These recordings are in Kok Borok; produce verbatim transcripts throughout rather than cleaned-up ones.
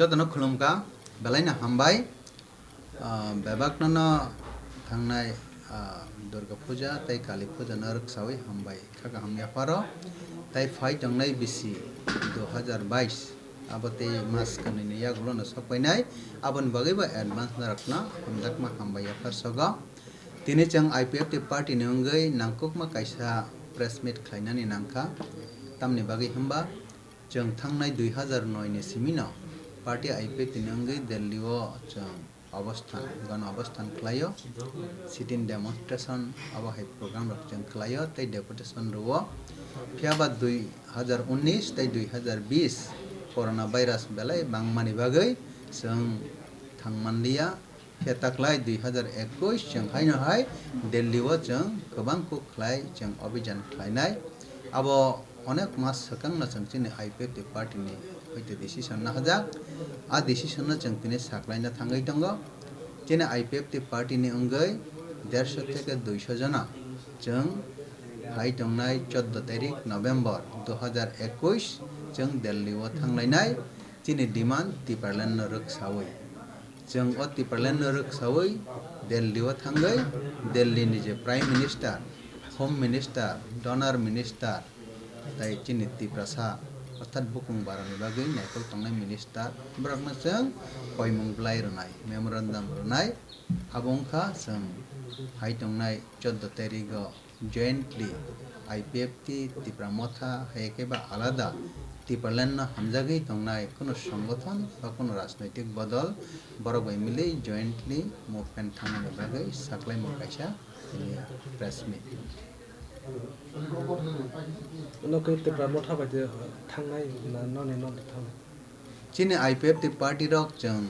Jotono khulumkha, belaino hambai. Ah, bebakno no thangnai, ah, Durga Puja tei Kali Puja no rwksawi hambai kha kaham yapharo. Tei phai tongnai bisi dui hazar bais, abo tei mas kwnwi ni yagulo no sokpainai, aboni bagwi bo advance norokno hamjakma hambai yaphar sogo. Tini chwng I P F T party ni wngwi nangkukma kaisa press meet khlainani nangkha, tamni bagwi hwnba chwng thangnai dui hazar noi ni simi no party I P F T ni wngwi Delhi o chwng obosthan, gano obosthan khlaio, sit-in demonstration abo hai program rok chwng khlaio tei deputation rwo. Phiya ba dui hazar unnish tei dui hazar bish corona virus belai bangmani bagwi chwng thang manliya. Phiya taklai dui hazar ekush chwng haino hai Delhi o chwng kwbang kuk khlai chwng obijan khlainai. Abo onek mas swkang no chwng chini I P F T party ni hoite decision nahajak. A decision no chwng tini saklaina thangwi tongo. Chini I P F T party ni wngwi dersho theke duisho jona chwng hai tongnai choddo tarik November dui hazar ekush chwng Delhi o thanglainai. Chini demand Tipraland no rwksawi. Chwng o Tipraland no rwksawi Delhi o thangwi Delhi ni je Prime Minister, Home Minister, Donor Minister, tei chini Tiprasa orthat bukung barani bagwi naikol tongnai minister, borokno chwng koimung bwlai rwnai, memorandum rwnai. Abo wngkha chwng hai tongnai choddo tarigo jointly I P F T Tipra Motha hai khe ba alada Tipraland no hamjagwi tongnai kuno songothon ba kuno rajnoitik bodol borok bai mili jointly movement thangnani bagwi saklaimung kaisa tini press meet. Nokni Tipra Motha bai de thangnai na noni non thangnai? Chini I P F T party rok chwng,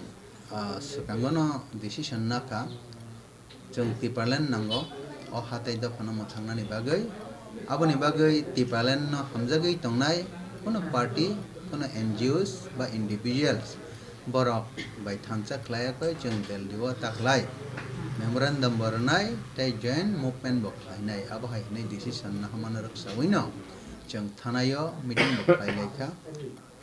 ah, swkango no decision nakha, chwng Tipraland nango o hatai dophano mwthangnani bagwi. Aboni bagwi Tipraland no hamjagwi tongnai kuno party, kuno N G Os ba individuals borok bai thansa khlaiya koi chwng Delhi o taklai memorandum bo rwnai tei joint movement bo khlainai. Abo hai hwnwi decision naharmano rwksawi no chwng thanai o meeting bo khlai laikha.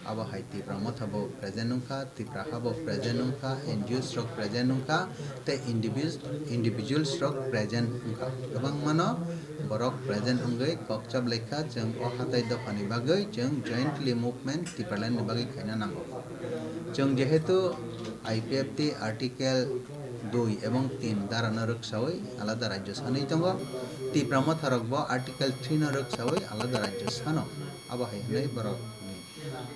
Abo hai Tipra Motha bo present wngkha, Tipra ha bo present wngkha, N G Os rok present wngkha, tei individuals, individuals rok present wngkha. Kwbangmano borok present wngwi kok chap laikha, chwng o hatai dophani bagwi chwng jointly movement Tipraland ni bagwi khaina nango. Chwng jehetu I P F T article dui ebong tin dara no rwksawi alada rajyo sanwi tongo, Tipra Motha rok bo article three no rwksawi alada rajyo sano. Abo hai hwnwi borok ni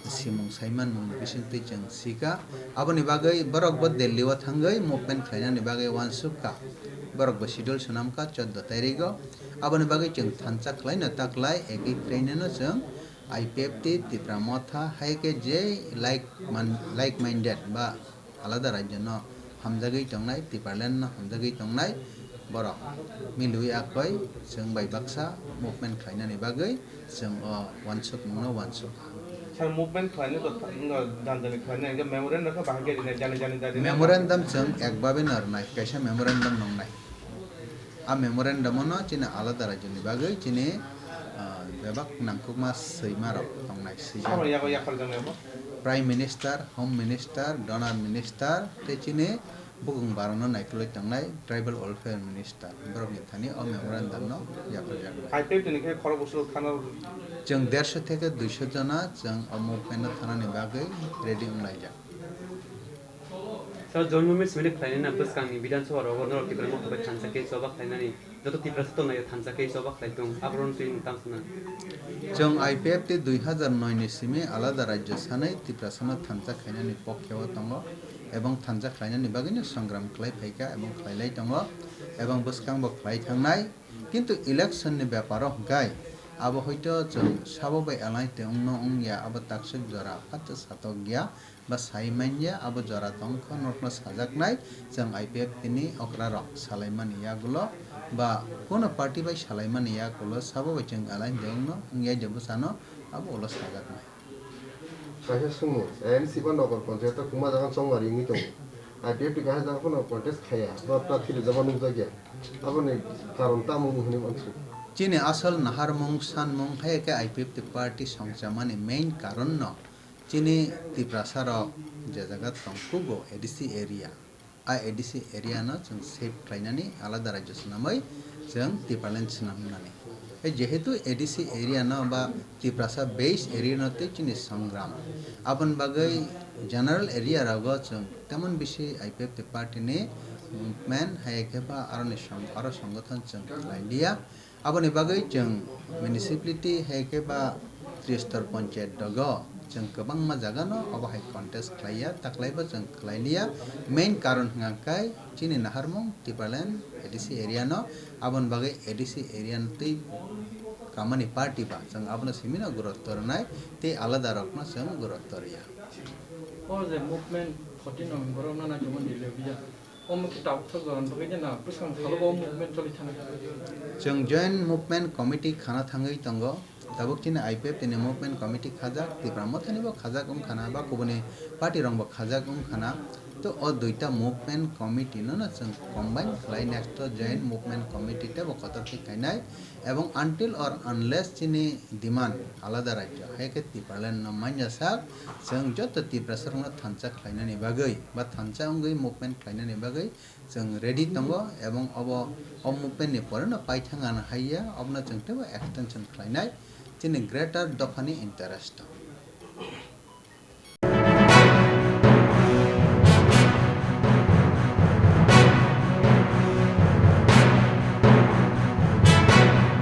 simung saimanmung bisingtwi chwng sikha. Aboni bagwi borok bo Delhi o thangwi movement khlainani bagwi uansukha. Borok bo schedule swnamkha choddo tarigo. Aboni bagwi chwng thansa khlaino taklai eki khlainano chwng I P F T Tipra Motha hai khe je like man-, like minded ba alada rajyo no hamjagwi tongnai, Tipraland no hamjagwi tongnai borok milwi akoi chwng bai baksa movement khlainani bagwi chwng o uansukmung no uansukha. Sir, movement khlainai to, no, jani jani khlainai, hingke memorandum khe bahai khe rinai, jani jani da rinai. Memorandum chwng ekbabe no rwnai, kaisa memorandum nongnai. A memorandum no chini alada rajyo ni bagwi chini, ah, bebak nangkukma swima rok tongnai, swijak. Abo yago yaphar jang yabo? Prime Minister, Home Minister, Donor Minister, tei chini bukung barano naikolwi tongnai Tribal Welfare Minister, borokni thani o memorandum no yapharjaknai. I P F T ni khe khorok bwswk thana? Chwng dersho theke duisho jona chwng o movement no thanani bagwi ready wnglaijak. Sir, John Mumit Smith khlainani bwskangni Bidhan Sabha rogo norok Tipra Motha bai thansa khe choba khlainani joto Tiprasa tongnai thansa khe choba khlai tong, aborok twi nwng tang sana. Chwng I P F T dui hazar noi ni simi alada rajyo sanai Tiprasano thansa khlainani pokhe o tongo ebong thansa khlainani bagwino songram khlai phaikha ebong khlailai tongo ebong bwskangbo khlai thangnai. Kintu election ni beparo hwnkhe abo hoito chwng sabo bai alliance tongno wngya, abo takswk jora phatsa satok ya. Ba sai manya abo jora tongkha norokno sajaknai, chwng I P F T ni okrarok salaimani yagulo ba kuno party bai salaimani yagulo sabo bai chwng alliance de wngno wngya je bwsano abo ulo sajaknai. Kaisa swngmung, A N C ba Nokor Panchayat o kwma jaga chongmari wngwi tongo. I P F T kaisa jaga phano contest khaiya, ba prarthi rijaba nukjakya. Aboni karon tamo wng hwnwi uansuk? Chini asol naharmung sanmung hai khe I P F T party songchamani main karon no. Chini Tiprasa rok Je jaga tongkugo A D C area, a A D C area no chwng shift khlainani alada rajyo swnamwi chwng Tipraland swnamnani. Tei jehetu A D C area no ba Tiprasa base area no tei chini songram, aboni bagwi general area rogo chwng temon bisi I P F T party ni movement hai khe ba aroni song-, aro songothon chwng khlai liya. Aboni bagwi chwng municipality hai khe ba Tristor Panchayat dogo chwng kwbangma jaga no obo hai contest khlaiya, taklai bo chwng khlai liya. Main karon hwnkha khe chini naharmung Tipraland A D C area no, aboni bagwi A D C area no twi kamani party ba chwng abono simi no gurutto rwnai tei alada rok no chwng gurutto rwya. O je movement fourteen November o nana jemon Delhi o bija. Omo khe tabuk thok jora bagwi jena bwskang salo bo movement choli thangwi. Chwng joint movement committee khana thangwi tongo. Tabuk chini I P F T ni movement committee khajak, Tipra Mothani bo khajak wngkhana, ba kubuni party rok bo khajak wngkhana. To o duita movement committee no no chwng combine khlai next to joint movement committee tei bo kotor khe kainai. Ebong until or unless chini demand alada rajyo, hai khe Tipraland no manya sak, chwng joto Tiprasa rokno thansa khlainani bagwi ba thansa wngwi movement khlainani bagwi chwng ready tongo, ebong obo o movement ni pore no paithang ano haiya, obono chwng teibo extension khlainai chini greater dophani interest o.